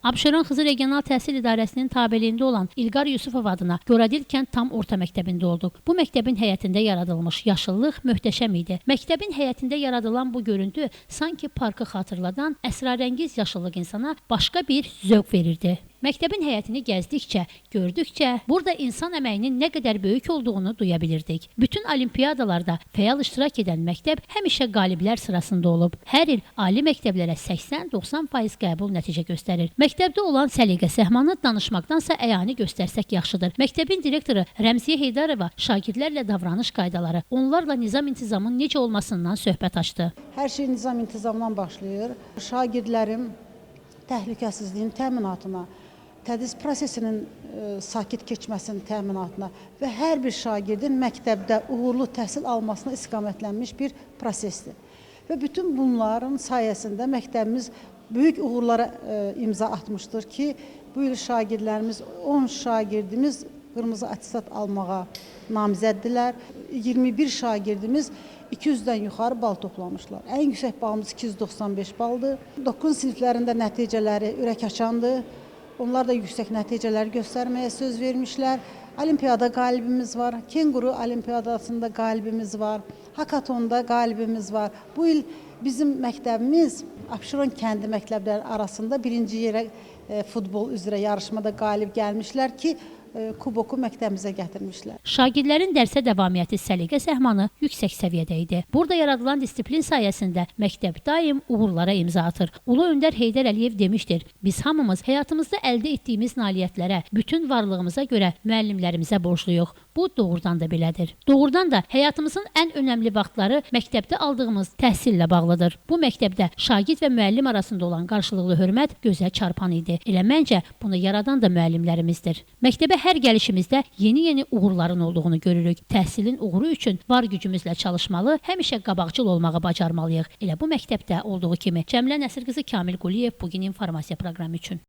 Abşeron Xızı Regional Təhsil İdarəsinin tabeliyində olan İlqar Yusufov adına Goradil kənd tam orta məktəbində olduq. Bu məktəbin həyətində yaradılmış yaşıllıq möhtəşəm idi. Məktəbin həyətində yaradılan bu görüntü sanki parkı xatırladan əsrarəngiz yaşıllıq insana başqa bir zövq verirdi. Məktəbin həyətini gəzdikcə, gördükcə burada insan əməyinin nə qədər böyük olduğunu duya bilirdik. Bütün olimpiyadalarda fəal iştirak edən məktəb həmişə qaliblər sırasında olub. Hər il ali məktəblərə 80-90% qəbul nəticə göstərir. Məktəbdə olan səliqə səhmanı danışmaqdansa əyani göstərsək yaxşıdır. Məktəbin direktoru Rəmziyə Heydarova şagirdlərlə davranış qaydaları, onlarla nizam-intizamın necə olmasından söhbət açdı. Hər şey nizam-intizamdan başlayır. Şagirdlərim təhlükəsizliyin təminatına, tədris prosesinin sakit keçməsinin təminatına və hər bir şagirdin məktəbdə uğurlu təhsil almasına istiqamətlənmiş bir prosesdir. Və bütün bunların sayəsində məktəbimiz böyük uğurlara imza atmışdır ki, bu il şagirdlərimiz, 10 şagirdimiz qırmızı attestat almağa namizəddirlər. 21 şagirdimiz 200-dən yuxarı bal toplamışlar. Ən yüksək balımız 295 baldır. 9 siniflərində nəticələri ürək açandır. Onlar da yüksək nəticələr göstərməyə söz vermişlər. Olimpiyada qalibimiz var, Kenguru olimpiyadasında qalibimiz var, Hakatonda qalibimiz var. Bu il bizim məktəbimiz Abşeron kəndi məktəbləri arasında birinci yerə futbol üzrə yarışmada qalib gəlmişlər ki, kuboku məktəbimizə gətirmişlər. Şagirdlərin dərsə davamiyyəti, səliqə səhmanı yüksək səviyyədə idi. Burada yaradılan disiplin sayəsində məktəb daim uğurlara imza atır. Ulu öndər Heydər Əliyev demişdir: "Biz hamımız həyatımızda əldə etdiyimiz nailiyyətlərə, bütün varlığımıza görə müəllimlərimizə borcluyuq." Bu doğrudan da belədir. Doğrudan da həyatımızın ən önəmli vaxtları məktəbdə aldığımız təhsillə bağlıdır. Bu məktəbdə şagird və müəllim arasında olan qarşılıqlı hörmət gözə çarpan idi. Elə məncə bunu yaradan da müəllimlərimizdir. Məktəbə hər gəlişimizdə yeni-yeni uğurların olduğunu görürük. Təhsilin uğuru üçün var gücümüzlə çalışmalı, həmişə qabaqcıl olmağı bacarmalıyıq. Elə bu məktəbdə olduğu kimi. Cəmilə Nəsir qızı, Kamil Quliyev, bugün informasiya proqramı üçün.